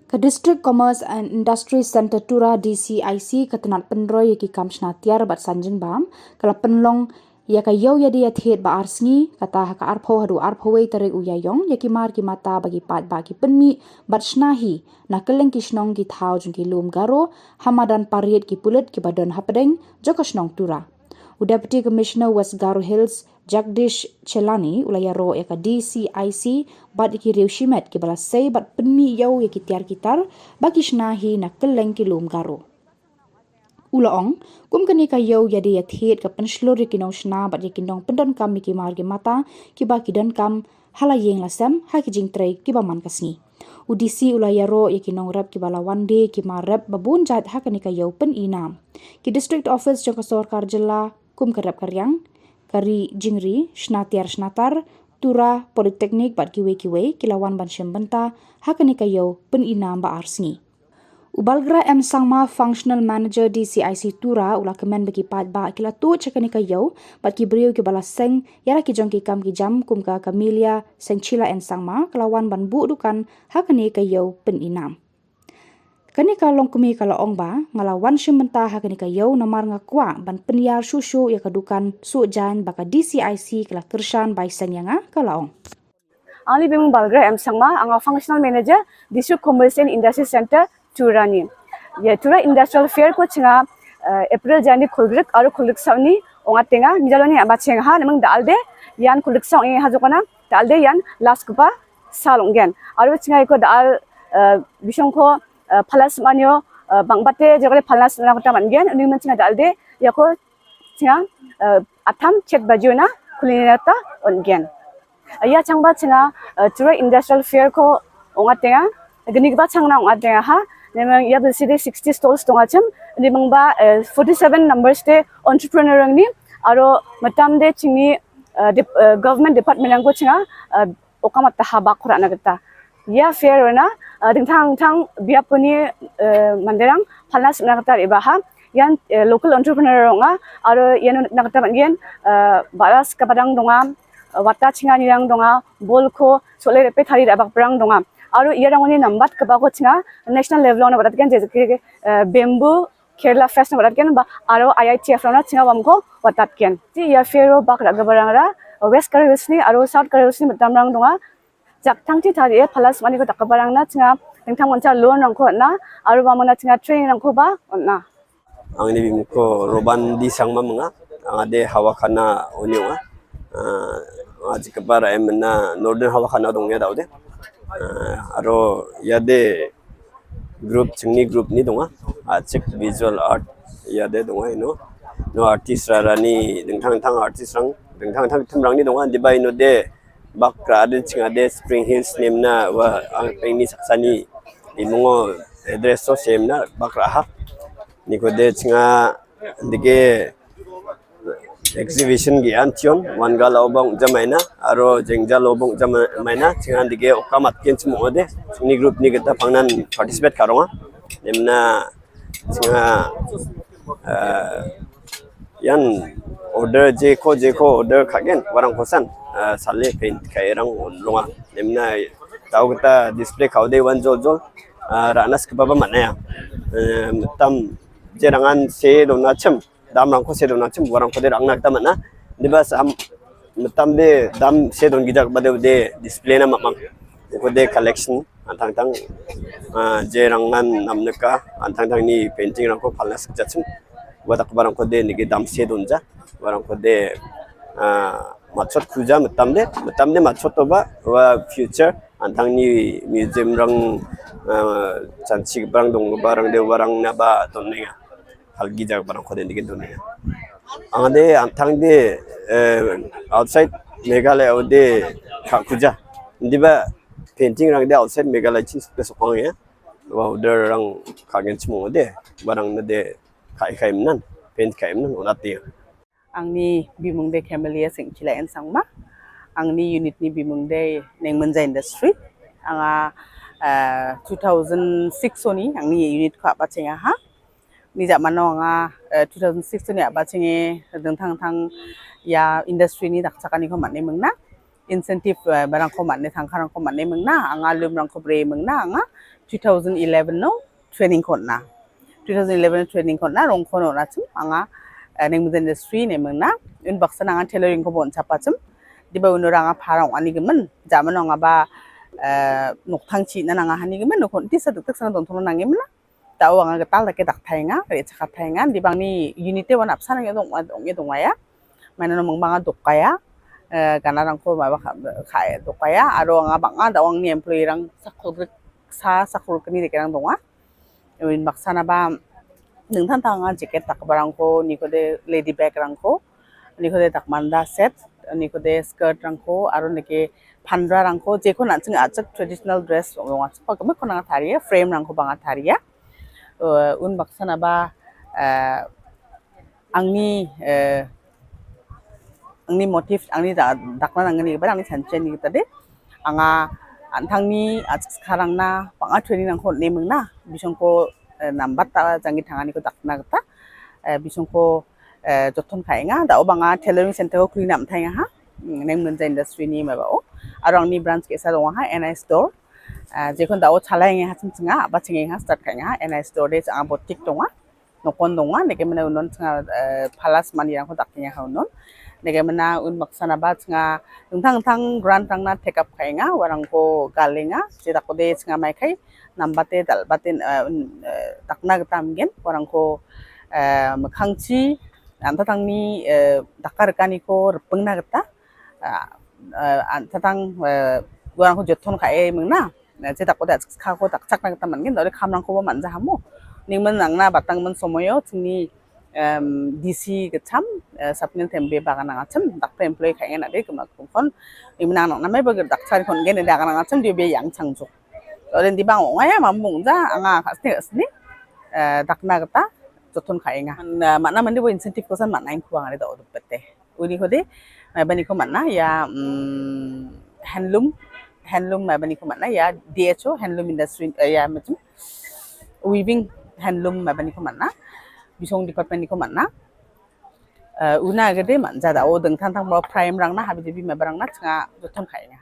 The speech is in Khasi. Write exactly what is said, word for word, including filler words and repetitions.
Ka District Commerce and Industry Centre Tura, D C I C, ka tnat pynroi ïa ki kam shna tiar bad san jingbam, ka la pynlong ïa ka ïew ïadie ïathied ba ar sngi, kata ha ka arphew haduh arphew wei tarik u Ïaïong, ïa ki mar ki mata ba ki paidbah ki pynmih bad shna hi na kylleng ki shnong ki thaw jong ki lum Garo, ha madan paried ki pulit kiba don hapdeng jong ka shnong Tura. U Deputy Commissioner West Garo Hills, Jagdish Chelani, u la ïaroh ïa ka D C I C bad ïa ki riew shimet kiba la sei bad pynmih ïew ïa ki tiar ki tar ba ki shna hi na kylleng ki lum Garo. U la ong, kum kane ka ïew ïadie ïathied ka pynshlur ïa ki nongshna bad ïa ki nongpyndonkam ïa ki mar ki mata kiba ki donkam ha la ïing la sem ha ki jingtrei kiba man ka sngi. U D C u la ïaroh ïa ki nongrep kiba la wan die ki mar rep ba bun jait ha kane ka ïew pyni nam. Ki District Office jong ka sorkar jylla, kum ka rep ka riang, ka ri jingri, shna tiar shna tar, Tura, Polytechnic bad kiwei kiwei ki la wan ban shim bynta ha kane ka ïew pyni nam ba ar sngi. U Balgrah M Sangma, Functional Manager D C I C Tura, u la kmen ba ki paidbah ki la tuid sha kane ka ïew bad ki briew kiba la seng ïa la ki jong ki kam ki jam kum ka Camelia Sengchila N Sangma, ka la wan ban buh dukan ha kane ka ïew pyni nam. Kane ka longkmie ka la ong ba, nga la wan shim bynta ha kane ka ïew namar nga kwah ban pynïar shuh shuh ïa ka dukan suh jaiñ ba ka D C I C ka la kyrshan bai seng ïa nga, ka la ong. Ang li bim Balgrah M Sangma, ang nga Functional Manager, District Commerce and Industry Center, Tura ni. Ïa Tura Industrial Fair ko chynga, eh, April jani khulgrik aro khulgrik saw ni, ong atenga, mijalo ni aba cheng ha, nemang da alde, ïan khulgrik saw ngi ha jokona, da alde ïan last kupa, sa long gen. Aro chynga iko da al, eh, bisong ko, eh, phalas manyo, eh, bang bate, jokole phalas na kota man gen, uning man chynga da alde, ïa ko chynga, eh, atam chet bajuna, kulinata on gen. Ïa chang ba chynga, eh, Tura Industrial Fair ko ong atenga, gini ba chang na ong atenga ha, nemang ïa bisi de sixty stalls tong achim, nemang ba, eh, forty seven numbers de entrepreneur ni, aro matam de chini, eh, dep-, eh, government department yang ko chynga, eh, okam ata ha bak khura na kata. Ïa fair na, eh, dingthang dingthang biap puni, eh, manderang, phalna sipna kata iba ha, ïan, eh, local entrepreneur ronga, aro ïan na kata ban ïan, eh, baras kapadang donga, eh, wata chinga nirang donga, bol ko, sole repe thari da bak perang donga. Aro ïa rang ni nambat kaba ko chinga, national level na barat kan je ke, eh, bamboo, Kerala Fest na barat ken ba aro I I T F na chinga bam ko batat ken. Ti ïa fair o bak ra gabarang ra West Garo Hills ni aro South Garo Hills ni matam rang donga. Jak thang ti thari e phalas mani ko tak gabarang na chinga dingthang mancha loan rang ko na aro ba mana chinga training rang ko ba na. Ang ni bim ko Roban di sang ma menga. Ang ade hawa khana onyo nga. Ah, ang jikbar em na Northern hawa khana dong ya daude. Ah, aro ya de group chingni group ni donga, ah, chik visual art ya de donga ino. No artist ra ra ni dingthang dingthang artist rang, dingthang dingthang thum rang ni donga, diba ino de bak ra de chinga de Spring Hills nem na wa ang peng ni saksani imungo address so sem na bak ra ha. Ni ko de chinga dege exhibition gi an tion, wan ga lo bong jamaina, aro jeng ja lo bong jamaina, chingan dige okamat ken chimo de, ni group ni kita pangnan participate karonga, nemna chinga, eh, yan order je ko je ko order kagen, warang kosan, eh, sale paint kai rang longa, nemna tau kita display kau de wan jol jol, eh, ranas ke baba mana ya, eh, tam je rangan se dona chem, dam rang ko se don na chim warang ko de rang na kata mana. Diba sam matam de dam se don gijak ba de de display na mamang. Ko de collection antang tang, ah, je rang nan nam neka antang tang ni painting rang ko phalas kejat chim. Watak barang ko de ni ge dam se don ja. Warang ko de, ah, machot khuja matam de, matam de machot to ba wa future antang ni museum rang, ah, chanchi barang dong barang de warang na ba don ni nga. Halgi jak barang khode nigin dunia. Ang de antang de, eh, outside Meghalaya ode kha khuja. Diba painting rang de outside Meghalaya chin sukte sokong ya. Wa order rang kha gen chimo de barang na de kha ikhai mnan, paint khai mnan onat de. Ang ni bimung de Camelia Sengchila N Sangma. Ang ni unit ni bimung de Nengmenja Industry. Anga, eh, two thousand six oni ang ni unit ko apa chenga ha. Ni ja mano nga, eh, two thousand six ni aba chinge dengthang thang ya industry ni dak chakani ko mane mengna. incentive, eh, barang ko man ne, tangkarang ko man ne mengna, anga lum rang ko bre mengna, anga two thousand eleven no training ko na. Two thousand eleven training ko na, rong ko no na chim, anga, eh, neng industry ne mengna, un baksa anga tailoring ko bon chapa chim, di ba unu ranga parang ani gemen, jaman anga ba, eh, nok thang chi na anga hani gemen, nok kon ti sa tek tek sana don tono nang gemen na. Tau anga getal da ke dak thai nga, re chaka thai nga, di bang ni unit te wan apsan nge dong, dong, dong ya. Mana no mang banga dok kaya, eh, gana rang ko ma ba kha, kha dok kaya, aro anga banga da wang ni employee rang sakhur sa, sakhur keni de kerang donga. Win baksa na ba, neng than tang anga jacket tak barang ko, ni ko de lady bag rang ko, ni ko de tak manda set, ni ko de skirt rang ko, aro ni ke phandra rang ko, je ko na ching achak traditional dress, wang achak pa kemik ko na tharia, frame rang ko banga tharia. Eh, un baksa na ba, eh, angni, eh, angni motif, angni da, dakna angni ba, angni chanchen ni tade. Anga, antang ni, achak sekarang na, banga training nang ko ne mengna, bisong ko, eh, nambat ta, jangi tangani ko dakna kata, eh, bisong ko, eh, joton kai nga, da o banga tailoring center ko clean up thai nga ha, hmm, neng menja industry ni ma ba o, arang ni branch ke sa dong ha, N I store, eh, je kon da o chalai nga ha chim chinga, ba chinga ha, start kai nga ha, N I store de changa boutique dong ha, nokon dong ha, neke mena unon changa, eh, palace mani yang ko dak nga ha unon, neke mena un baksa na ba changa, tang tang grant tang na take up kai nga, warang ko galenga, je da ko de changa mai kai, nam bate dal bate, eh, un, eh, dakna kata mgen, warang ko, eh, mekhangchi, anta tang ni, eh, dakar kani ko repeng na kata, eh, eh, anta tang, eh, warang ko joton ka e mengna, eh, je da ko de kha ko dak chak na kata mgen, da de kham rang ko ba manja hamo. Ning men nang na batang men somoyo, chini, em, D C kacham, eh, Sapnil Tembe ba ka nang acham, dak pe employee kai nga na de kema kumkon, ning men nang na mai ba dak chak kon gen da ka nang acham, di be yang chang juk. Ore di bang ong aya mam bung ja anga khasni khasni, eh, dakna kata joton kai nga. Man, eh, mana mandi bo incentive ko san mana ing kuang ada do pete. Uni ko de, mai bani ko mana ya, mm, handloom, handloom mai bani ko mana ya D H O, handloom industry, eh, ya macam weaving handloom mai bani ko mana. Bisong department ni ko mana. Eh, una gede man jada o deng tang tang bo prime rang na habi jabi mai barang na changa joton kai nga.